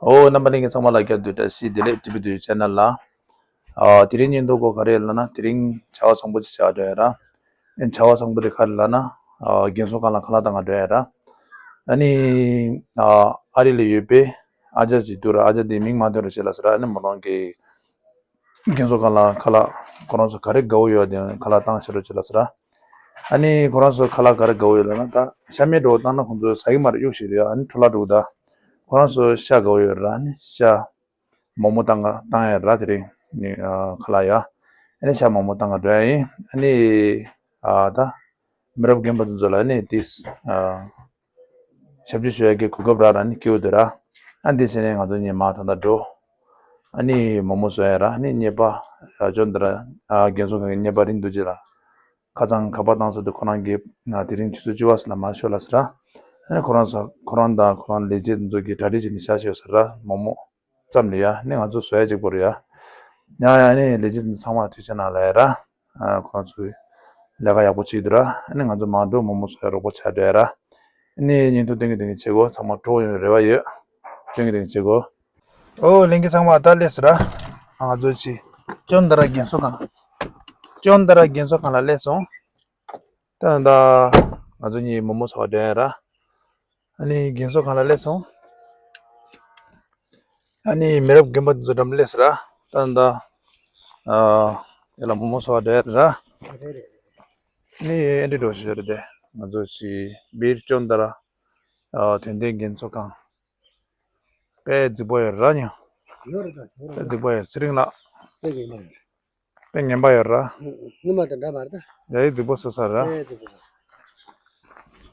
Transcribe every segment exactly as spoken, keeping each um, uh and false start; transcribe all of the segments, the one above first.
ཨོ། རྣམ་པ་ལྷན་རྒྱས་ཚང་མ་ལ་བསྐྱར་དུ་བཀྲ་ཤིས་བདེ་ལེགས། ཊི་བི་དུ་ཆེ་ནལ་ལ། ཨ། དེ་རིང་ཉིན་ཐོ་གོ་ག་རེ་ལབ་ན། དེ་རིང་བྱ་བ་བཟང་པོ་ཅིག་བྱ་འགྲོ་ཡ་ར། ཨེ། བྱ་བ་བཟང་པོ་དེ་ག་རེ་ལབ་ན། ཨ། རྒན་གསོ་ཁང་ལ་ཁ་ལག་བཏང་ག་འགྲོ་ཡ་ར། ཨ་ནི། ཨ། ཨ་རི་ལ་ཡོད་པའི་ཨ་ཅག་ཅིག་འདུག་ར། ཨ་ཅག་དེ་མིང་མ་ཐོན་རོགས་བྱེད་ལབ་ཟེར་ར། ཨ་ནི་མོ་རང་གི་རྒན་གསོ་ཁང་ལ་ཁ་ལག་ཁོ་རང་ཚོ་ག་རེ་དགའ་བོ་ཡོད་དེ་ཁ་ལག་བཏང་ཤེས་རོགས་བྱེད་ལབ་ཟེར་ར། ཨ་ནི་ཁོ་རང་ཚོ་ཁ་ལག་ག་རེ་དགའ་བོ་ཡོད་ལབ་ན། ད་ཤ་མེད་འགྲོ་བཏང་ན་ཁོང་ཚོ་ཟ་གི་མ་རེད། གཡུག་ཞིག་རེད། ཨ་ནི་འཕྲོ་བརླག་འགྲོ་གི། ད་ཁོ་རང་ཚོ་ཤ་དགའ་བོ་ཡོད་ར། ཨ་ནི་ཤ་མོག་མོག་བཏང་ག་བཏང་ཡ་ར། དེ་རིང་ནི། ཨ། ཁ་ལག་ཡ། ཨ་ནི་ཤ་མོག་མོག་བཏང་ག་འགྲོ་ཡ་ཡིན། ཨ་ནི། ཨ། ད་མི་རབས་རྒན་པ་དེ་ཚོ་ལ་ནི་དེས། ཨ། ཞབས་ཕྱི་ཞུ་ཡ་གི་གོ་སྐབས་རག་ར། ནི་སྐྱིད་པོ་འདུག་ར། ཨ། འདི་བྱས་ནས་ང་ཚོ་གཉིས་མར་ད་ལྟ་འགྲོ། ཨ་ནི་མོག་མོག་བཟོ་ཡ་ར། ཨ་ནི་གཉེར་པ། ཨ། ཅོན་ཏ་ར། ཨ། རྒན་གསོ་ཁང་གི་གཉེར་པ་རིན་རྡོ་རྗེ་ལགས། ཁ་སང་ཁ་པར་བཏང་ས་དེ་ཁོ་རང་གིས་ང་དེ་རིང་ཆུ་ཚོད་བཅུ་པ་ཙམ་ལ་མར་ཤོག་ལབ་ཟེར་ར། ཨ་ནི་ཁོ་རང་ཚོ། ཁོ་རང་དང་ཁོ་རང་ལས་བྱེད་དེ་ཚོ་གིས་གྲ་སྒྲིག་བྱས་ནས་བཞག་ཡོད་ཟེར་ར། མོག་མོག་ཙམ་ལ་ཡ། ཨ་ནི་ང་ཚོ་བཟོ་ཡ་གཅིག་པོ་རེད་ཡ། ཡ་ཡ། ཨ་ནི་ལས་བྱེད་དེ་ཚོ་ཚང་མ་ཐུགས་རྗེ་གནང་ལབ་ཡ་ར། ཨ། ཁོ་རང་ཚོས་ལས་ཀ་ཡག་པོ་བྱེད་འདུག་ར། ཨ་ནི་ང་ཚོ་མར་འགྲོ། མོག་མོག་བཟོ་ཡ་རོགས་པ་བྱ་འགྲོ་ཡ་ར། ཨ་ནི་བརྙན་ཐུང་སྟོན་གི་སྟོན་གི་བྱེད་དགོས། ཚང་མ་སྤྲོ་ཡོང་བའི་རེ་བ་ཡོད། སྟོན་གི་སྟོན་གི་བྱེད་དགོས། ཨོ། ལྷན་རྒྱས་ཚང་མ་ད་སླེབས་སོང་ར། ང་ཚོ་ཅི། ཅོན་ཏ་ར་རྒན་གསོ་ཁང་། ཅོན་ཏ་ར་རྒན་གསོ་ཁང་ལ་སླེབས་སོང་། ད་ད་ང་ཚོ་གཉིས་མོག་མོག་བཟོ་ག་འགྲོ་ཡ་ར། ཨ་ནི་རྒན་གསོ་ཁང་ལ་སླེབས་སོང་། ཨ་ནི་མི་རབས་རྒན་པ་དེ་ཚོ་འགྲམ་སླེབས་སོང་ར། ད་ད། ཨ། ཡ་ལ་མོག་མོག་བཟོ་ག་འགྲོ་ཡ་ར། ཨ་ནི་ཨེ་འདྲ་འགྲོ་ཞིག་རེད་དེ། ང་ཚོ་ཅི་སྦིར་ཅོན་ཏ་ར། ཨ། དོན་ལྡན་རྒན་གསོ་ཁང་། དཔེ་རྫིག་པོ་ཡོད་ར་ཉོ། ཡོད་རེད་ད། ཡོད་རེད། དཔེ་རྫིག་པོ་ཡོད། ཚེ་རིང་ལགས། དཔེ་ངན་པ་ཡོད། དཔེ་ངན་པ་ཡོད་ར། སྔོན་མ་དང་འདྲ་མ་རེད་ད། ཡ་ཡི་རྫིག་པོ་བཟོས་ཚར་ར། ཡ་ཡི་རྫིག་པོ་བཟོས།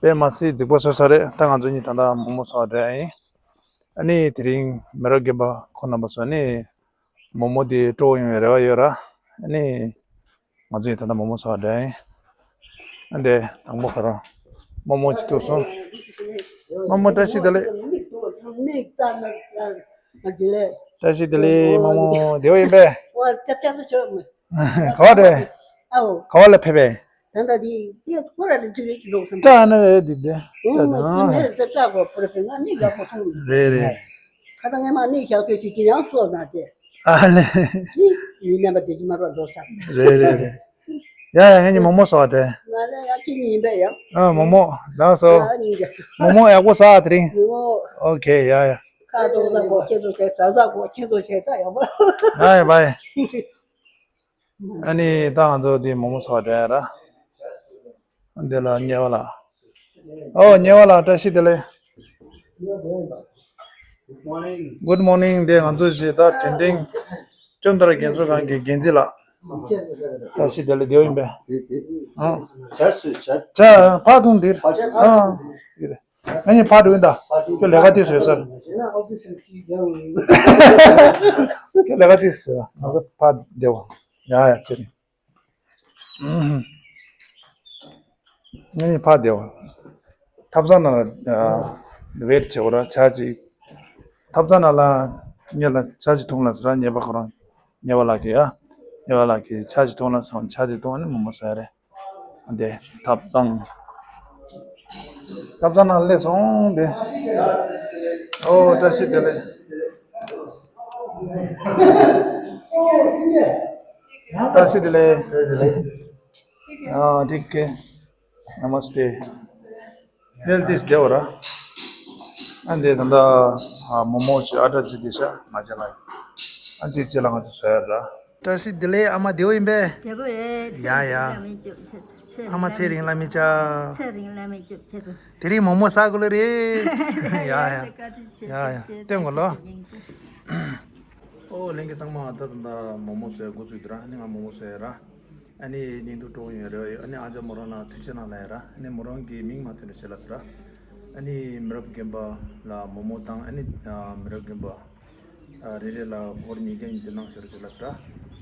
དཔེ་མ་སྲིད་རྫིག་པོ་བཟོས་ཚར་རེད། ད་ང་ཚོ་གཉིས་ད་ལྟ་མོག་མོག་བཟོ་ག་འགྲོ་ཡ་ཡིན། ཨ་ནི་དེ་རིང་མི་རབས་རྒན་པ་ཁོང་རྣམ་པ་ཚོ་ནི་མོག་མོག་དེ་སྤྲོ་ཡོང་བའི་རེ་བ་ཡོད་ར། ཨ་ནི། ང་ཚོ་ཡི་ད་ལྟ་མོག་མོག་བཟོ་ག་འགྲོ་ཡ་ཡིན། ཨ་འདི་དང་པོ་ཁོ་རང་མོག་མོག་ཅིག་ཐུག་སོང་། མོག་མོག་བཀྲ་ཤིས་བདེ་ལེགས། བཀྲ་ཤིས་བདེ་ལེགས། མོག་མོག་བདེ་པོ་ཡིན་པས། ག་བ་རེད། ག་བ་ལ་ཕེབས་པས། ད་ལྟ་དེ་དེ་ཁོ་ར་ལ་ཅི་རེད་ཅི་འགྲོ་བསམ། ད་ཨ་ན་རེད་དེ་དེ། ད་ད་ཨ་ནི་ད་ལྟ་ཁོ་ར་ཕེབས་ང་མིག་ཡག་པོ་མཐོང་མི་འདུག་རེད་རེད། ཁ་ད་ངས་མ་མིག་ཞག་ཚོད་ཅིག་ཅི་ཡང་སོ་ན་དེ། ཨ་ལེ། ཅི་ཡིན་ནམ་པ་དེ་ཅི་མ་རོ་འགྲོ་ས། རེད་རེད་རེད། ཡ་ཡ། ངས་ཉི་མོག་མོག་བཟོ་བ་དེ། ང་ལ་ཡང་ཅི་ཡིན་པས་ཡང་། ཨ་མོག་མོག་ལགས་སོ། ང་ཉིན་གྱི། མོག་མོག་ཡག་པོ་ཟ་དེ་རིང་། ངོ་། ཨོ་ཁེ། ཡ་ཡ། ཁ་དོག་ཟ་གོ་ཁྱེད་ཚོ་བྱས་ཟ་ཟ་གོ་ཁྱེད་ཚོ་བྱས་ཟ་ཡག་པོ། ཡ་ཡ་བའི། ཨ་ནི་ད་ང་ཚོ་འདི་མོག་མོག་བཟོ་བ་འགྲོ་ཡ་ར། འདི་ལ་ཉེ་བ་ལ། ཨོ་ཉེ་བ་ལ་བཀྲ་ཤིས་བདེ་ལེགས། Good morning. འདི་ང་ཚོ་ཞེ་ད་དོན་ལྡན་ཅོན་ཏ་ར་རྒན་གསོ་ཁང་གི་འགན་འཛིན་ལགས། བཀྲ་ཤིས་བདེ་ལེགས། བདེ་པོ་ཡིན་པས། ཨང་། ཇ་སུ་ཇ། ཇ་ཕར་འཐུང་འདིར། ཨང་། ཡོད་རེད། ཨ་ནི་ཕར་འགྲོ་ཡིན་ད། ཁྱོད་ལས་ཀ་དེ་བཟོས་ཚར། ཁྱོད་ལས་ཀ་དེ་བཟོས། ང་ཚོ་ཕར་བསྡད་པ། ཡ་ཡ་ཚེ་རིང་། ཨུམ། ཨ་ནི་ཕར་བསྡད་པ། ཐབ་ཚང་ནང་ལ་ཝེཊ་བྱེད་དགོས་ར་ཇ་ཅིག་ཐབ་ཚང་ནང་ལ་ཉེ་ལ་ཇ་ཅིག་འཐུང་ལ་ཟེར་ར། ཉེ་བ་ཁོ་རང་ཉེ་བ་ལགས་ཀྱིས་ཡ། ཉེ་བ་ལགས་ཀྱིས་ཇ་ཅིག་འཐུང་ལ་སོང་། ཇ་དེ་འཐུང་ཨ་ནི་མོག་མོག་བཟོ་ཡ་རེད། འདི་ཐབ་ཚང་། ཐབ་ཚང་ནང་སླེབས་སོང་། འདི། ཨོ་བཀྲ་ཤིས་བདེ་ལེགས། བཀྲ་ཤིས་བདེ་ལེགས། ཨ་འདི་ཀེ། ནམ་སྟེ། ཧེལ་ཏིས་བདེ་བོ་ར། ཨ་འདི་ད་ལྟ་ཨ་མོག་མོག་ཅིག་ཨ་ཏྲ་ཅིག་འདི་ཤ་མ་བྱས་ལ། ཨ་འདི་ཅི་ལ་ང་ཚོ་བཟོ་ཡ་ར། བཀྲ་ཤིས་བདེ་ལེགས། ཨ་མ་བདེ་བོ་ཡིན་པས། བདེ་པོ་ཡེ། ཡ་ཡ། ཚེ་རིང་བླ་མའི་སྐྱབས། ཚེ་རིང་བླ་མའི་སྐྱབས། ཨ་མ་ཚེ་རིང་བླ་མའི་སྐྱབས། ཚེ་རིང་བླ་མའི་སྐྱབས། ཚེ་རིང་། དེ་རིང་མོག་མོག་ཟ་དགོས་ལེ་རེད། ཡ་ཡ། བཀའ་དྲིན་ཆེ། ཡ་ཡ། བཀྲ་ཤིས་བདེ་ལེགས། སྟོན་དགོས་ལོ། ཨོ་ལྷན་རྒྱས་ཚང་མ། ད་ད་ད་མོག་མོག་བཟོ་ཡ་འགོ་བཙུགས་འདུག་ར། ཨ་ནི་ང་མོག་མོག་བཟོ་ཡ་ར། ཨ་ནི་བརྙན་ཐུང་སྤྲོ་ཡོང་རེ་བ་ཡོད། ཨ་ནི་ཨ་ཅག་མོ་རང་ལ་ཐུགས་རྗེ་གནང་ལབ་ཡ་ར། ཨ་ནི་མོ་རང་གི་མིང་མ་ཐོན་རེ་བྱེད་ལ་ཟེར་ར། ཨ་ནི་མི་རབས་རྒན་པ་ལ་མོག་མོག་བཏང་། ཨ་ནི་ཨ་མི་རབས་རྒན་པ་ཨ་རེ་རེ་ལ་སྒོར་ཉིས་བརྒྱ་ཉིས་བརྒྱ་གནང་ཞོར་བྱེད་ལ་ཟེར་ར།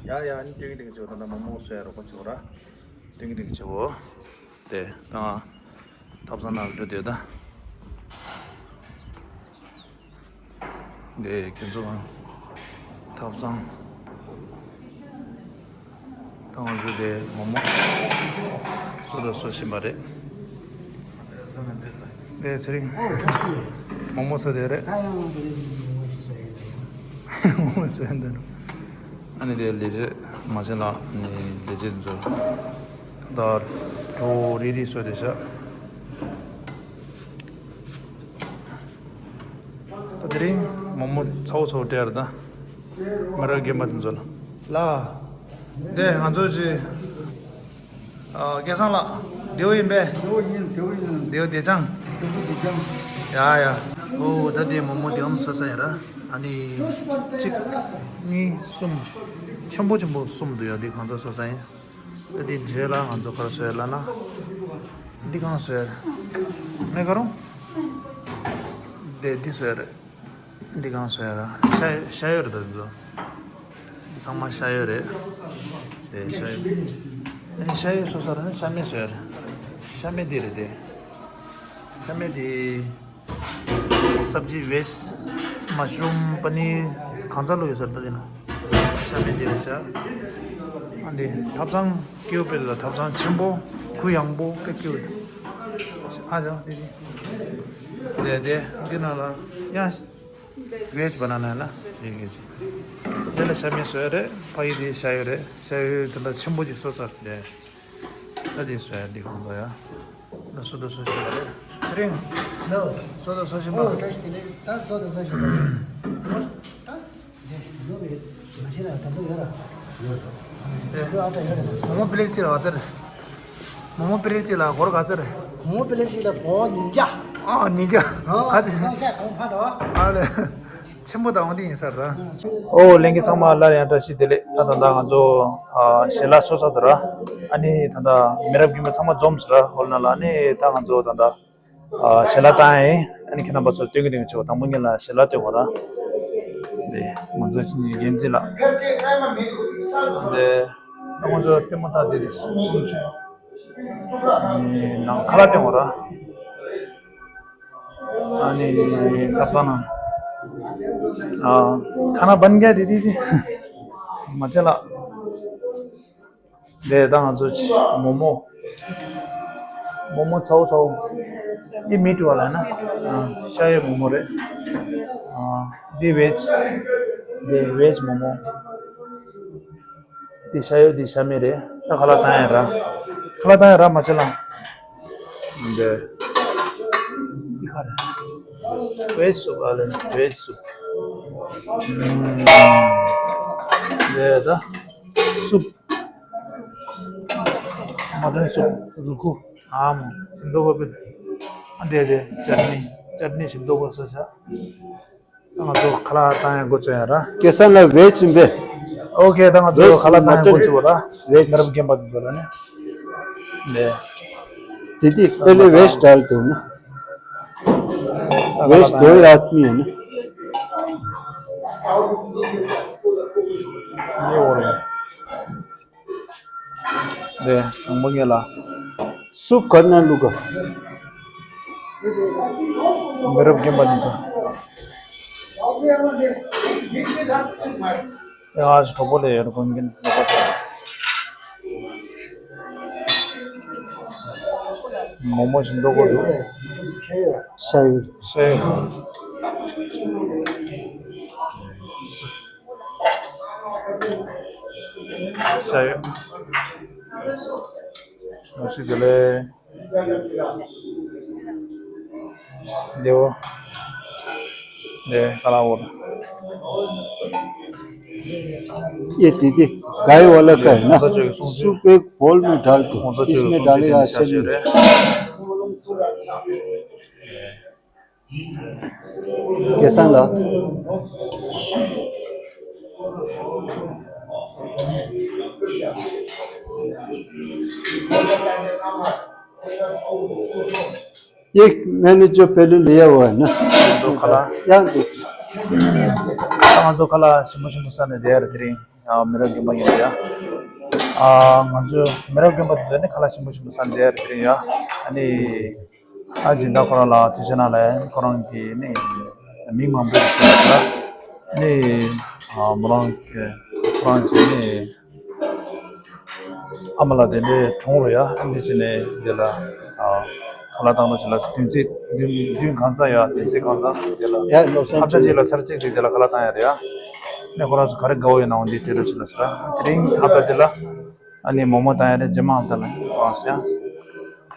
ཡ་ཡ། ཨ་ནི་སྟོན་གི་སྟོན་གི་བྱེད་གོ། ད་ད་མོག་མོག་བཟོ་ཡ་རོགས་པ་བྱེད་གོ་ར། སྟོན་གི་སྟོན་གི་བྱེད་གོ། དེ་ད་ཐབ་ཚང་ནང་འགྲོ་དེ་ད། འདི་རྒན་གསོ་ཁང་། ཐབ་ཚང་། ད་ང་ཚོ་དེ་མོག་མོག་བཟོ་ར་བཟོ་བཞིན་པ་རེད། དེ་ཚེ་རིང་། མོག་མོག་བཟོ་དེ་རེད། ཟེར་འདི་ནི། ཨ་ནི་དེ་ལས་བྱེད་མ་བྱེད་ལ་ཨ་ནི་ལས་བྱེད་ཚོ་ད་གྲོ་རི་རི་སོ་དེ་ཤ། ད་དེ་རིང་མོག་མོག་ཚ་བོ་ཚ་བོ་སྤྲད་ར་ད། མི་རབས་རྒན་པ་དེ་ཚོ་ལ། ལ། འདི་ང་ཚོ་ཅི། ཨ། སྐལ་བཟང་ལགས། བདེ་པོ་ཡིན་པས། བདེ་པོ་ཡིན། བདེ་པོ་ཡིན། བདེ་པོ་བདེ་ཅང་། བདེ་པོ་བདེ་ཅང་། ཡ་ཡ། ཨོ་ད་དེ་མོག་མོག་དེ་འམ་སོ་ས་ཡིན་ར། ཨ་ནི། གཅིག་གཉིས། གསུམ། ཆེན་པོ་ཆེན་པོ་གསུམ་འདུག་ཡ། དེ་གང་ཚོ་སོ་ས་ཡིན། ད་དེ་རྗེས་ལ་ང་ཚོ་ག་རེ་བཟོས་ལབ་ན། འདི་གང་བཟོས། མེ་ཁ་རོང་། དེ་འདི་བཟོས་རེད། འདི་གང་བཟོས་ར། ཤ་ཤ་ཡོད་རེད་ད་འདི་ཚོ། འདི་ཚང་མ་ཤ་ཡོད་རེད། དེ་ཤ་ཡོད། ཨ་ནི་ཤ་ཡོད་སོ་སོ་ར་ནི་ཤ་མེད་བཟོས་རེད། ཤ་མེད་འདི་རེད་དེ། ཤ་མེད་དེ། སབ་ཇི་བེཇ། མ་ཤ་རུམ། པ་ནིར། གང་ཚ་ལོ་ཡོད་ས་ད་དེ་ན། ཤ་མེད་དེ་རེད་ཤ། ཨ་འདི་ཐབ་ཚང་སྐྱེའུ་དཔེ་ལ་ཐབ་ཚང་ཆེན་པོ་གུ་ཡངས་པོ་དཔེ་སྐྱེའུ། ཨ་ཅག་དེ་དེ། དེ་དེ་འདི་ན་ལ་ཡང་བེཇ་བ་ན་ན་ན་དེ་གི་ཅི། དེ་ལ་ཤ་མེད་བཟོས་རེད། ཕ་ཡི་དེ་ཤ་ཡོད་རེད། ཤ་ཡོད་དེ་འདྲ་ཆེན་པོ་ཅིག་བཟོས་ཚར་དེ། ད་དེ་སོ་ཡ་འདི་གང་ཚོ་ཡ། ད་སོ་ད་སོ་ཤི་པ་རེད། ཚེ་རིང་། ལོ། སོ་ད་སོ་ཤི་པ། ཨོ་བཀྲ་ཤིས་བདེ་ལེགས། ད་སོ་ད་སོ་ཤི་པ་རེད། ད་དེ་ཡོད་རེད། མ་ཤི་ལ་ད་དུང་ཡོད་ར། ཡོད་ར། ཨ་ད་ཡོད་ར། མོག་མོག་པི་ལེཊ་གཅིག་ལ་ག་ཚོད་རེད། མོག་མོག་པི་ལེཊ་གཅིག་ལ་སྒོར་ག་ཚོད་རེད། མོག་མོག་པི་ལེཊ་གཅིག་ལ་སྒོར་ཉིས་བརྒྱ། ཨ་ཉིས་བརྒྱ། ཨ་ག་ཚོད། སང་ཤ་གང་ཕ་དོ། ཨ་ལེ། ཆེན་པོ་དང་འོང་དེ་ཡིན་ས་ར། ཨོ་ལྷན་རྒྱས་ཚང་མ་སླར་ཡང་བཀྲ་ཤིས་བདེ་ལེགས། ད་ད་ད་ང་ཚོ་ཨ་ཞལ་ལག་བཟོ་ཚར་འདུག་ར། ཨ་ནི་ད་ད་མི་རབས་རྒན་པ་ཚང་མ་འཛོམས་སོང་ར་ཧོལ་ནང་ལ། ཨ་ནི་ད་ང་ཚོ་ད་ད་ཨ་ཞལ་ལག་བཏང་ཡིན། ཨ་ནི་ཁྱེད་རྣམ་པ་ཚོ་སྟོན་གི་སྟོན་གི་བྱེད་པ་དང་པོ་ངེད་ལ་ཞལ་ལག་སྟོན་དགོས་ར། འདི་ང་ཚོ་འགན་འཛིན་ལགས། འདི་ད་ང་ཚོ་ལྟད་མོ་ལྟ་དེ་རེད། ཨ་ནི་ནང་ཁ་ལག་སྟོན་དགོས་ར། ཨ་ནི་ད་པ་ན། ཨ་ཁ་ན་བན་ག་དི་དི་དི། མ་ཅ་ལག་འདི་ད་ང་ཚོ་མོག་མོག་མོག་མོག་ཚ་བོ་ཚ་བོ། འདི་མི་ཊི་བ་ལ་ན། ཨ་ཤ་ཡོད་མོག་མོག་རེད། ཨ་འདི་བེཇ། འདི་བེཇ་མོག་མོག་འདི་ཤ་ཡོད། འདི་ཤ་མེད་རེད། ད་ཁ་ལག་བཏང་ཡ་ར། ཁ་ལག་བཏང་ཡ་ར་མ་བྱེད་ལ། འདི། འདི་ཁ་རེད། བེཇ་སུབ་ཨ་ལེ། བེཇ་སུབ། ཨུམ། འདི་ད། སུབ། མ་ཊན་སུབ། རུ་ཁུ། ཨམ། ཞིམ་མདོག་པོ་བེད། ཨ་འདི་འདི་ཅར་ནི། ཅར་ནི་ཞིམ་མདོག་པོ་ས་ཆ། ང་ཚོ་ཁ་ལག་བཏང་ཡ་འགོ་བཙུགས་ཡ་ར། སྐལ་བཟང་ལགས་བེཇ་ཡིན་པས། ཨོ་ཁེ། ད་ང་ཚོ་ཁ་ལག་བཏང་ཡ་འགོ་བཙུགས་པ་ར། བེཇ། མི་རབས་རྒན་པ་དེ་ཚོ་ལ་ནི། ལེ། དེ་དེ་དཔེ་ལེ་བེཇ་ཌལ་དུ་ན། བེཇ་དོ་ཡ་ཨ་མི་ཡ་ན། ཡེ་འོ་རེད། རེད། དང་པོ་ངེད་ལ་སུབ་ག་ན་བླུག་ག་མི་རབས་རྒན་པ་འདི་ཚོ། ཡ་ཨ་ཞིག་གྲོགས་པོ་ལས་ཡོད་ར་ཀུན་མཁྱེན་གྲོགས་པོ་ཚོ། མོག་མོག་ཞིམ་མདོག་པོ་འདུག་ཤ་ཡོད། ཤ་ཡོད། ཤ་ཡོད། བཀྲ་ཤིས་བདེ་ལེགས། འདི་བོ། འདི་ཁ་ལག་བོ། ये दीदी, गाय वाला का है ना? सूप एक बाउल में डाल दो, इसमें डालेगा, अच्छा नहीं। སྐལ་བཟང་ལགས། ये मैंने जो पहले लिया हुआ है ना, ང་ཚོ་ཁ་ལག་ཡང་འདུག་ང་ཚོ་ཁ་ལག་ཞིམ་པོ་ཞིམ་པོ་ཟ་ནས་བསྡད་ཡ་རེད་དེ་རིང་། ཨ། མི་རབས་རྒན་པ་ཡིན་པ་ཡ། ཨ། ང་ཚོ་མི་རབས་རྒན་པ་དེ་ཚོ་ནི་ཁ་ལག་ཞིམ་པོ་ཞིམ་པོ་ཟ་ནས་བསྡད་ཡ་རེད་དེ་རིང་ཡ། ཨ་ནི། ཨ། སྦྱིན་བདག་ཁོ་རང་ལ་ཐུགས་རྗེ་གནང་ལབ། ཁོ་རང་གིས་ནི་མི་མང་པོ་ཞིག་ཕེབས་ཡོད་ལ། ནི། ཨ། མོ་རང་གི་ཁོ་རང་བྱས་ནི་ཨ་མ་ལགས་དེ་འདྲའི་གྲོངས་རེད་ཡ། འདི་བྱས་ནས་དེ་ལ། ཨ། ཁ་ལག་བཏང་རོགས་བྱེད་ལ། བདུན་ཚིགས་བདུན་བདུན་གང་ཚ་ཡ། བདུན་ཚིགས་གང་ཚ་དེ་ལ། ཡ་ལོ་སར་ཧབ་ཏ་གཅིག་ལ་ཚར་གཅིག་ཅིག་དེ་ལ་ཁ་ལག་བཏང་ཡ་རེད་ཡ། ནས་ཁོ་རང་ཚོ་ག་རེ་དགའ་བོ་ཡོད་ན་འོ་འདི་སྤྲད་རོགས་བྱེད་ལ་ཟེར་ར། དེ་རིང་ཧབ་ཏ་འདི་ལ་ཨ་ནི་མོག་མོག་བཏང་ཡ་རེད། རྗེས་མ་ཧབ་ཏ་ལ་ཡང་ཡ།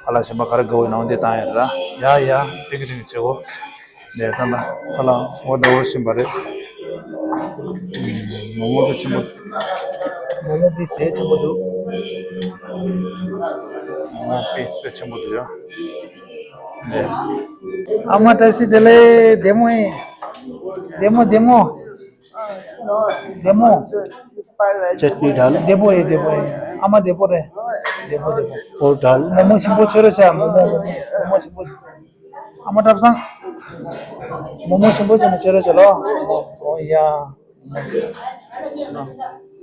ཁ་ལག་གཞན་པ་ག་རེ་དགའ་བོ་ཡོད་ན་འོ་འདི་བཏང་ཡ་རེད་ར། ཡ་ཡ། ཏིང་གི་ཏིང་གི་བྱེད་གོ། ནས་ད་ལ་ཁ་ལག་འོ་འདྲ་བོ་ཤེས་པ་རེད། མོག་མོག་དཔེ་ཆེན་པོ། མོག་མོག་དཔེ་ཟས་ཆེན་པོ་འདུག། མོག་མོག་དཔེ་དཔེ་ཆེན་པོ་འདུག་ཡ། ཨ་མ་བཀྲ་ཤིས་བདེ་ལེགས། བདེ་མོ་ཡིན། བདེ་མོ་བདེ་མོ། བདེ་མོ། ཅེ་ནི་དྲ་ལ། བདེ་པོ་ཡིན། བདེ་པོ་ཡིན། ཨ་མ་བདེ་པོ་རེད། བདེ་པོ་བདེ་པོ། ཨོ་དྲ་ལ། མོག་མོག་ཞིམ་པོ་མཆོད་རོགས་བྱ། མོག་མོག་མོག་མོག་མོག་ཞིམ་པོ་ཞིག། ཨ་མ་བཀྲ་བཟང་། མོག་མོག་ཞིམ་པོ་ཞིག་མཆོད་རོགས་བྱ་ལོ། ཨོ་ཡ། ཨ་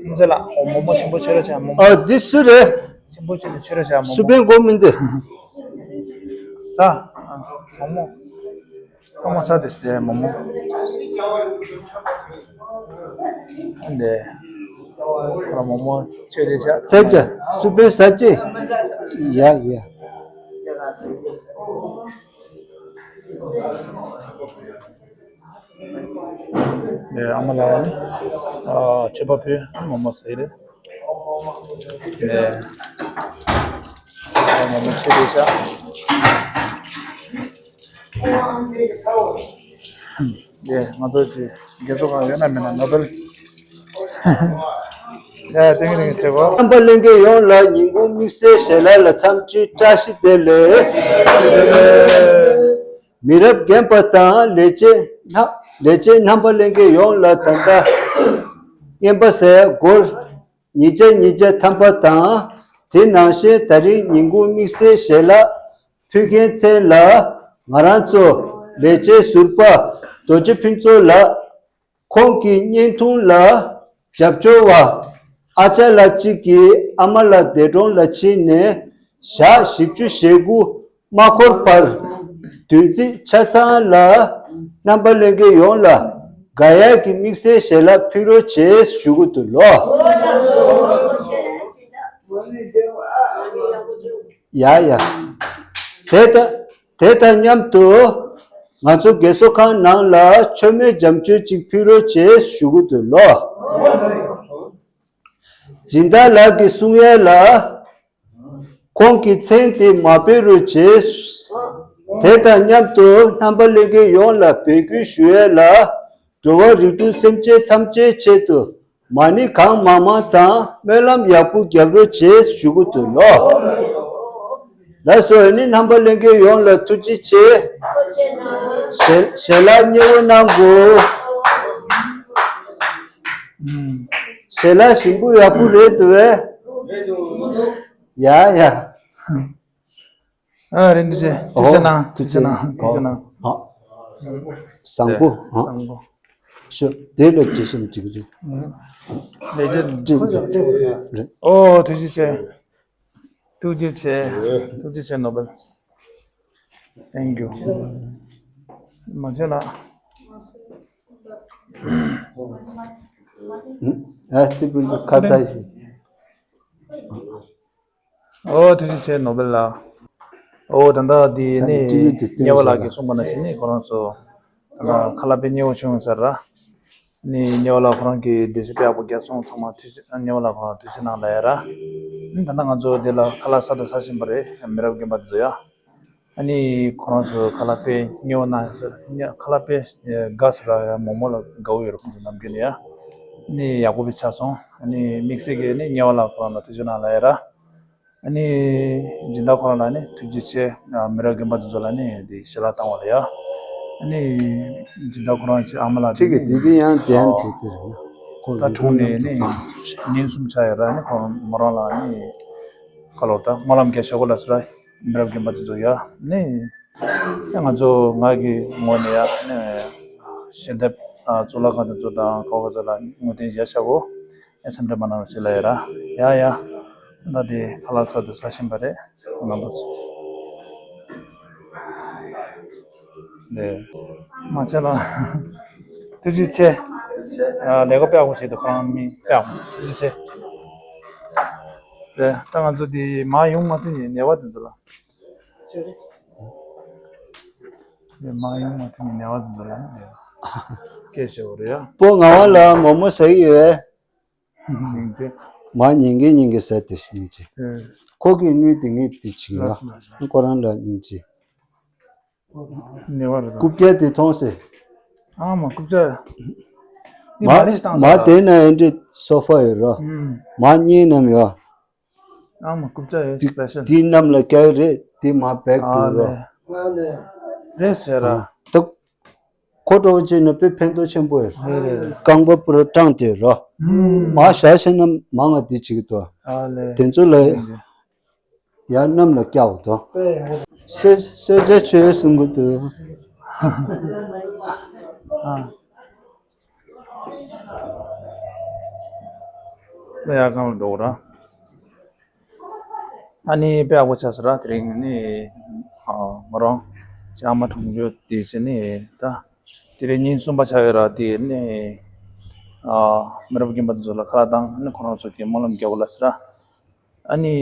མ་ཚེ་ལགས། ཨོ་མོག་མོག་ཞིམ་པོ་མཆོད་རོགས་བྱ། མོག་མོག་ཨ་འདི་སུ་རེད། ཞིམ་པོ་བྱས་ནས་མཆོད་རོགས་བྱ། མོག་སུ་མོག་པའི་མགོ་མི་འདི། ཟ། ཨ། མོག་མོག་ཚང་མ་ཟ། དེ་སྟེ་མོག་མོག་འདི། ཨ་མོག་མོག་མཆོད་རོགས་བྱ། ཚེ་ཅ་སུ་པའི་ཟ་ཅེ། ཡ་ཡ། ཨ་མ་ལགས་ནི་ཨ་མཆོད་པ་ཕུལ། མོག་མོག་ཟ་ཡི་རེད། ཨ་མོག་མོག་མཆོད་རོགས་བྱ། ཡེ་ང་ཚོ་ཅིག་རྒྱལ་ཚོགས་ཁང་ཡོད་ན་མེད་ན་ནོ་བེལ། ཡ་ཏིང་ངེ་ཏིང་ངེ་བྱེད་གོ། རྣམ་པ་ལྷན་རྒྱས་ཡོངས་ལ་ཉིན་གུང་དམིགས་བསལ་ཞལ་ལག་ལ་འཚམས་འདྲི་བཀྲ་ཤིས་བདེ་ལེགས། མི་རབས་རྒན་པ་དང་ལས་བྱེད་རྣམ་ལས་བྱེད་རྣམ་པ་ལྷན་རྒྱས་ཡོངས་ལ་ད་ལྟ་རྔན་པ་ཟས་སྒོར་ཉིས་བརྒྱ་ཉིས་བརྒྱ་ཐམ་པ་དང་དེ་ནང་བཞིན་ད་རིང་ཉིན་གུང་དམིགས་བསལ་ཞལ་ལག་ཕུལ་མཁན་མཚན་ལ་ང་རང་ཚོ་ལས་བྱེད་ཟུར་པ་རྡོ་རྗེ་ཕུན་ཚོགས་ལགས། ཁོང་གི་བརྙན་ཐུང་ལ་རྒྱབ་སྐྱོར་བ་ཨ་ཅག་ལགས་གཅིག་གིས་ཨ་མ་ལགས་འདས་གྲོངས་ལ་ཕྱིན་ནས་ཞག་བཞི་བཅུ་ཞེ་དགུ་མ་འཁོར་བར་བདུན་ཚིགས་ཆ་ཚང་ལ་རྣམ་པ་ལྷན་རྒྱས་ཡོངས་ལ་དགའ་ཡག་གི་དམིགས་བསལ་ཞལ་ལག་ཕུལ་རོགས་བྱེད་ཞུ་གི་འདུག་ལོ། ཡ་ཡ། དེ་ལྟ། དེ་དང་མཉམ་དུ་ང་ཚོ་རྒས་གསོ་ཁང་ནང་ལ་མཆོད་མེ་འཇམ་མཆོད་ཅིག་ཕུལ་རོགས་བྱེད་ཞུ་གི་འདུག་ལོ། སྦྱིན་བདག་ལགས་ཀྱིས་གསུང་ཡ་ལ་ཁོང་གི་མཚན་དེ་མ་སྤེལ་རོགས་བྱེད། དེ་དང་མཉམ་དུ་རྣམ་པ་ལྷན་རྒྱས་ཡོངས་ལ་འབོད་སྐུལ་ཞུ་ཡ་ལ་འགྲོ་བ་རིགས་དྲུག་སེམས་ཅན་ཐམས་ཅད་ཆེད་དུ། མ་ཎི་གང་མང་མང་དང་སྨོན་ལམ་ཡག་པོ་རྒྱབ་རོགས་བྱེད་ཞུ་གི་འདུག་ལོ། ལགས་སོ། ཨ་ནི་རྣམ་པ་ལྷན་རྒྱས་ཡོངས་ལ་ཐུགས་རྗེ་ཆེ། ཞལ་ཞལ་ལག་མཉེས་པོ་གནང་དགོས། ཞལ་ལག་ཞིམ་པོ་ཡག་པོ་རེད་འདུག་པས། ཡ་ཡ། ཨ་རེད། འདི་བྱས། འདི་བྱས་ན། འདི་བྱས་ན། འདི་བྱས་ན། བཟང་པོ། བཟང་པོ། ཤོ་དེ་ལ་དྲི་ཞིམ་དྲི་གི་རེད། ལས་བྱེད། ཨོ་ཐུགས་རྗེ་ཆེ། ཐུགས་རྗེ་ཆེ། ཐུགས་རྗེ་ཆེ་ནོ་བེལ། Thank you། མ་བྱས་ན། ཨ་ཙི་པུ་ཙི་ཁ་ད་ཡིན། ཨོ་ཐུགས་རྗེ་ཆེ་ནོ་བེལ་ལགས། ཨོ་ད་ལྟ་འདི་ནི་ཊི་ཝི་དེ་སྟོན་ཉེ་བ་ལགས་ཀྱིས་གསུངས་པ་ནང་བཞིན་ནི་ཁོ་རང་ཚོ་ད་ལྟ་ཁ་ལག་དཔེ་མཉེས་པོ་བྱུང་ཡོད་ས་རེད། ནི་ཉེ་བ་ལགས་ཁོ་རང་གིས་འགྲེལ་བཤད་དཔེ་ཡག་པོ་རྒྱག་སོང་། ཚང་མ་ཐུགས་རྗེ། ཉེ་བ་ལགས་ཁོ་རང་ཐུགས་རྗེ་གནང་ལབ་ཡ་ར། ནི་ད་ལྟ་ང་ཚོ་འདི་ལ་ཁ་ལག་ཟ་དང་ཟ་བཞིན་པ་རེད། མི་རབས་རྒན་པ་འདི་ཚོ་ཡ། ཨ་ནི་ཁོ་རང་ཚོ་ཁ་ལག་དཔེ་མཉེས་པོ་གནང་ཡོད་ས། ཁ་ལག་དཔེ་དགའ་ས་ར་ཡ། མོག་མོག་ལ་དགའ་བོ་ཡོད་རེད། ཁོང་ཚོ་ནམ་རྒྱུན་ནས་ཡ། ནི་ཡག་པོ་དཔེ་ཆགས་སོང་། ཨ་ནི་དམིགས་བསལ་གྱིས་ནི་ཉེ་བ་ལགས་ཁོ་རང་ལ་ཐུགས་རྗེ་གནང་ལབ་ཡ་ར། ཨ་ནི་སྦྱིན་བདག་ཁོ་རང་ལ་ནི་ཐུགས་རྗེ་ཆེ། མི་རབས་རྒན་པ་འདི་ཚོ་ལ་ནི་འདི་ཞལ་ལག་བཏང་བ་ལ་ཡ། ཨ་ནི་སྦྱིན་བདག་ཁོ་རང་གི་ཨ་མ་ལགས་གཅིག་གིས་དེ་དེ་ཡང་དེ་ཡང་དེ་དེ་རེད་ན། ཁོ་ད་གྲོངས་ནས་ནི་ཉིན་གསུམ་ཆགས་ཡོད་ར། ནི་ཁོ་མོ་རང་ལ་ནི་ག་ལོར་ད་སྨོན་ལམ་རྒྱག་བྱ་དགོས་ལ་ཟེར་ར། མི་རབས་རྒན་པ་འདི་ཚོ་ཡ་ནི། ང་ཚོ་ང་གི་ངོས་ནས་ཡ་ནི་ཞལ་འདེབས་གཙུག་ལག་ཁང་འདི་ཚོ་དང་ག་བ་ཚོ་ལ་ངོས་འཛིན་བྱ་བྱ་དགོས། ཨེ་སེམས་ཁྲལ་མ་གནང་རོགས་བྱེད་ལབ་ཡ་ར། ཡ་ཡ། ད་དེ་ཁ་ལག་ཟ་དུ་ཟ་བཞིན་པ་རེད། རྣམ་པ་ཚོ། ལས། མ་བྱས་ལ། ཐུགས་རྗེ་ཆེ། ལས་ཀ་དཔེ་ཡག་པོ་བྱེད་འདུག་ཁོ་རང་མི་དཔེ་ཡག་པོ། ཐུགས་རྗེ་ཆེ། ལས་ད་ང་ཚོ་དེ་མ་ཡོང་མ་ཐུབ་ནས་ནད་པ་དེ་ཚོ་ལ། ལས་མ་ཡོང་མ་ཐུབ་ནས་ནད་པ་དེ་ཚོ་ལ་ནི་ལས། སྐད་ཆ་བོ་རེད་ཡ། པོ་ང་བ་ལ་མོག་མོག་ཟ་གི་ཡོད། སྙིང་རྗེ། མ་ཉིན་གི་ཉིན་གི་ཟ་དེ་སྙིང་རྗེ། ཨེ། ཁོ་གི་དངུལ་དེ་ངས་དེ་བྱེད་ལ། ལགས་སོ་ལགས་སོ། ཁོ་རང་ལ་སྙིང་རྗེ། ཉེ་བར་དང་། རྐུབ་བཀྱག་དེ་མཐོང་སེ། ཨ་མ་རྐུབ་བཀྱག་འདི་མ་མ་རེད་བཏང་མ་ས་དེ་ན་ཨེ་འདྲི་སོ་ཕ་ཡོད་རོ། ཨུམ། མ་གཉིས་རྣམས་ཡོད། ཨ་མ་རྐུབ་བཀྱག་ཡོད། དེ་སི་པེ་ཤལ། དེ་རྣམས་ལ་བཀྱག་རེད། དེ་མ་བེག་ཨ་ཏུ་རོ། ལེ། རེད་ཟེར་ར། ཨ་ད་ཁོ་གྲོགས་བྱས་ན་དཔེ་ཕན་ཐོགས་ཆེན་པོ་ཡོད། རེད་རེད་རེད། རྐང་པ་པུ་ར་སྐྲངས་ཏེ་རོ། ཨུམ། མ་བཞག་ཤེ་ན་མ་ང་དེ་བྱེད་ཀྱི་འདུག་ཨ་ལེ། དེ་ཚོ་ལ། ཡང་གནམ་ལ་བཀྱག་དོ། སོས་སོས་ཇ་ཆོས་གསུང་གི་འདུག་ཨ། ད་ཡར་གང་ལ་འགྲོ་གི་ར། ཨ་ནི་དཔེ་ཡག་པོ་ཆགས་སོང་ར། དེ་རིང་ནི་ཨ་མོ་རང་ཅག་མ་གྲོང་ཁྱེར་དེ་ཟེར་ནི་ད། དེ་རིང་ཉིན་གསུམ་པ་ཆགས་ཡོད་ར། དེ་ནི་ཨ་མི་རབས་རྒན་པ་དེ་ཚོ་ལ་ཁ་ལག་བཏང་། ཨ་ནི་ཁོ་རང་ཚོ་གི་སྨོན་ལམ་རྒྱག་དགོས་ལ་ཟེར་ར། ཨ་ནི་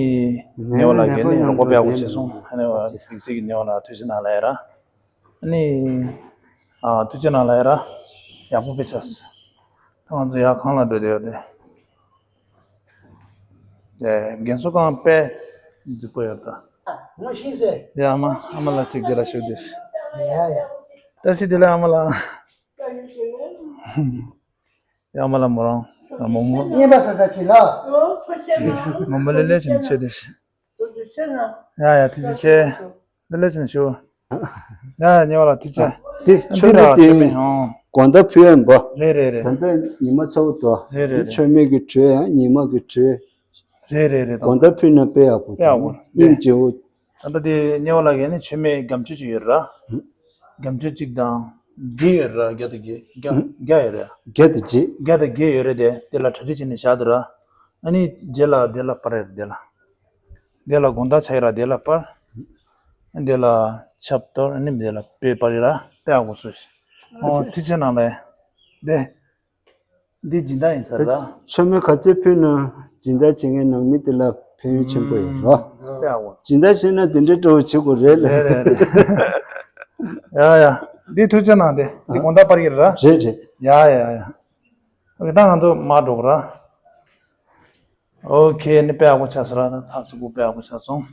ཉེ་བ་ལགས་ཀྱིས་ནི་རོགས་པ་དཔེ་ཡག་པོ་བྱས་སོང་། ཨ་ནི་དམིགས་བསལ་གྱི་ཉེ་བ་ལགས་ཐུགས་རྗེ་གནང་ལབ་ཡ་ར། ཨ་ནི་ཨ་ཐུགས་རྗེ་གནང་ལབ་ཡ་ར། ཡག་པོ་དཔེ་ཆགས། ད་ང་ཚོ་ཡར་གང་ལ་འགྲོ་བསྡད་ཡོད་དེ། དེ་རྒན་གསོ་ཁང་དཔེ་རྫིག་པོ་ཡོད་ད། ངོ་ཤེས་སེ། དེ་ཨ་མ་ཨ་མ་ལགས་ཅིག་འདི་ལ་ཞུགས་དེ། ཡ་ཡ། བཀྲ་ཤིས་བདེ་ལེགས་ཨ་མ་ལགས། ཡ་མ་ལ་མོ་རང་། མོ་མོ། ཉེས་པ་ས་ས་ཅི་ལ། མོ་མོ་ལེ་ལེ་བྱིན་ཆེ་དེ། ཡ་ཡ་ཐུགས་རྗེ་ཆེ། ལེ་ལེ་བྱིན་ཞུ། ཡ་ཡ་ཉེ་བ་ལ་ཐུགས་རྗེ། དེ་མཆོད་མེ་དེ་མཆོད་མེ་ཧང་། དགོང་དག་ཕུལ་ཡ་ཡིན་པ། རེད་རེད་རེད། ད་ལྟ་ཉི་མ་ཚ་བོ་དོ། རེད་རེད་རེད། མཆོད་མེ་གི་དྲོད་ཡང་ཉི་མ་གི་དྲོད། རེད་རེད་རེད། དགོང་དག་ཕུལ་ན་དཔེ་ཡག་པོ། དཔེ་ཡག་པོ། སྙིང་རྗེ་བོ། ད་ལྟ་དེ་ཉེ་བ་ལ་ཡ་ནི་མཆོད་མེ་སྒམ་ཆུ་ཅིག་ཡོད་ར། སྒམ་ཆུ་གཅིག་དང་། འདི་ཡོད་ར་བརྒྱ་དང་བརྒྱད་བརྒྱ་བརྒྱ་ཡོད་ར། བརྒྱ་དང་བརྒྱད། བརྒྱ་དང་བརྒྱད་ཡོད་རེད་དེ། དེ་ལ་གྲ་སྒྲིག་བྱས་ནས་བཞག་འདུག་ར། ཨ་ནི་རྗེས་ལ་དེ་ལ་སྤར་རེད་དེ་ལ། དེ་ལ་དགོང་དག་ཆ་ཡི་ར་དེ་ལ་སྤར། ཨ་ནི་དེ་ལ་ཆབ་གཏོར། ཨ་ནི་དེ་ལ་སྤོས་སྤར་ཡི་ར་དཔེ་ཡག་པོ་བཟོས་ཤིག་ཨོ་ཐུགས་རྗེ་གནང་ལེ། དེ། འདི་སྦྱིན་བདག་ཡིན་ས་རེད་ད། མཆོད་མེ་ག་ཚོད་ཕུལ་ན་སྦྱིན་བདག་བྱེད་མཁན་ནང་མི་དེ་ལ་ཕན་ཡོན་ཆེན་པོ་ཡོད་རོ། ཨ་ཡ་འོ། སྦྱིན་བདག་བྱེད་ན་དེ་འདྲའི་སྤྲོ་བོ་བྱེད་དགོས་རེད་ལ། རེད་རེད་རེད། ཡ་ཡ། འདི་ཐུགས་རྗེ་གནང་སྟེ། འདི་དགོང་དག་སྤར་གྱི་རེད་ར། རེད་རེད། ཡ་ཡ་ཡ། ཨོ་ཁེ་ད་ང་ཚོ་མར་འགྲོ་གི་ར། ཨོ་ཁེ་ནི་དཔེ་ཡག་པོ་ཆགས་སོང་ར། ད་ཐག་ཚུགས་པོ་དཔེ་ཡག་པོ་ཆགས་སོང་།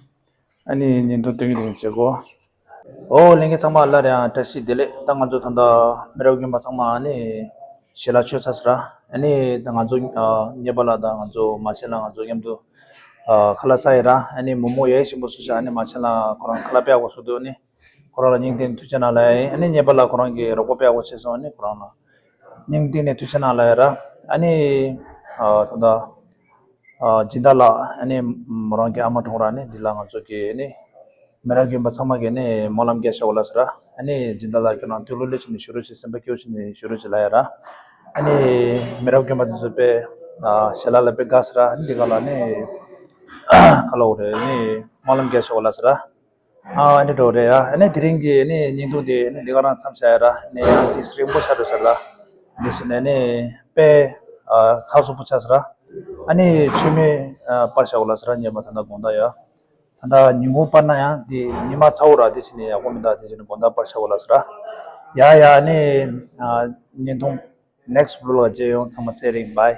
ཨ་ནི་བརྙན་ཐུང་སྟོན་གྱི་འདུག་བྱེད་སྒོ། ཨོ་ལྷན་རྒྱས་ཚང་མ་སླར་ཡང་བཀྲ་ཤིས་བདེ་ལེགས། ད་ང་ཚོ་ད་ལྟ་མི་རབས་རྒན་པ་ཚང་མ་ཨ་ནི་ཞལ་ལག་མཆོད་ཚར་སོང་ར། ཨ་ནི་ད་ང་ཚོ་ཨ་ཉེ་པ་ལ་ད་ང་ཚོ་མ་ཆེན་ལགས་ང་ཚོ་མཉམ་དུ་ཨ་ཁ་ལག་ཟ་ཡི་ར། ཨ་ནི་མོག་མོག་ཡ་ཡི་ཞིམ་པོ་བཟོས་ཤག་ཨ་ནི་མ་ཆེན་ལགས་ཁོ་རང་ཁ་ལག་དཔེ་ཡག་པོ་བཟོས་འདུག་ཨ་ནི་ཁོ་རང་ལ་སྙིང་ཐག་ཐུགས་རྗེ་གནང་ལབ་ཡ་ཡིན། ཨ་ནི་ཉེ་པ་ལ་ཁོ་རང་གིས་རོགས་པ་དཔེ་ཡག་པོ་བྱས་སོང་། ཨ་ནི་ཁོ་རང་ལ་སྙིང་ཐག་ནས་ཐུགས་རྗེ་གནང་ལབ་ཡ་ར། ཨ་ནི་ཨ་ད་ལྟ། ཨ་སྦྱིན་བདག་ལགས། ཨ་ནི་མོ་རང་གི་ཨ་མ་གྲོངས་ར། ཨ་ནི་འདི་ལ་ང་ཚོ་གི་ཨ་ནི་མི་རབས་རྒན་པ་ཚང་མ་གི་ཨ་ནི་སྨོན་ལམ་རྒྱག་བྱ་བ་ལ་ཟེར་ར། ཨ་ནི་སྦྱིན་བདག་ལགས་ཁྱོད་རང་ཐུགས་ལྷོད་ལྷོད་བྱས་ནས་བཞུགས་རོགས་བྱེད། སེམས་པ་སྐྱོ་བྱས་ནས་བཞུགས་རོགས་བྱེད་ལབ་ཡ་ར། ཨ་ནི་མི་རབས་རྒན་པ་དེ་ཚོ་དཔེ་ཨ་ཞལ་ལག་ལ་དཔེ་དགའ་ཟེར་ར། ཨ་ནི་འདི་ག་ལ་ཨ་ནི་ཁ་ལོ་རེད། ཨ་ནི་སྨོན་ལམ་རྒྱག་བྱ་བ་ལ་ཟེར་ར། ཨ་ཨ་ནི་འགྲོ་རེད་ཡ། ཨ་ནི་དེ་རིང་གི་ཨ་ནི་བརྙན་ཐུང་དེ་ཨ་ནི་འདི་ག་རང་མཚམས་བཞག་ཡ་ར། ཨ་ནི་ཡང་དེ་རིང་པོ་ཆགས་འགྲོ་ས་ར། འདི་ཕྱི་ནས་ཨ་ནི་དཔེ་ཨ་ཚགས་ཚུད་པོ་ཆགས་ས་ར། ཨ་ནི་མཆོད་མེ་ཨ་སྤར་བྱ་བ་ལ་ཟེར་ར། ཉེ་བ་ད་ལྟ་དགོང་དག་ཡ། ད་ལྟ་ཉིན་གུང་སྤར་ན་ཡང་དེ་ཉི་མ་ཚ་བོ་ར། དེ་ཕྱི་ནས་ཡག་པོ་མི་འདུག་དེ་ཕྱི་ནས་དགོང་དག་སྤར་བྱ་བ་ལ་ཟེར་ར། ཡ་ཡ། ཨ་ནི་ཨ་བརྙན་ཐུང་next vlog ལ་མཇལ་ཡོང་། ཚང་མ་ཚེ་རིང་། bye།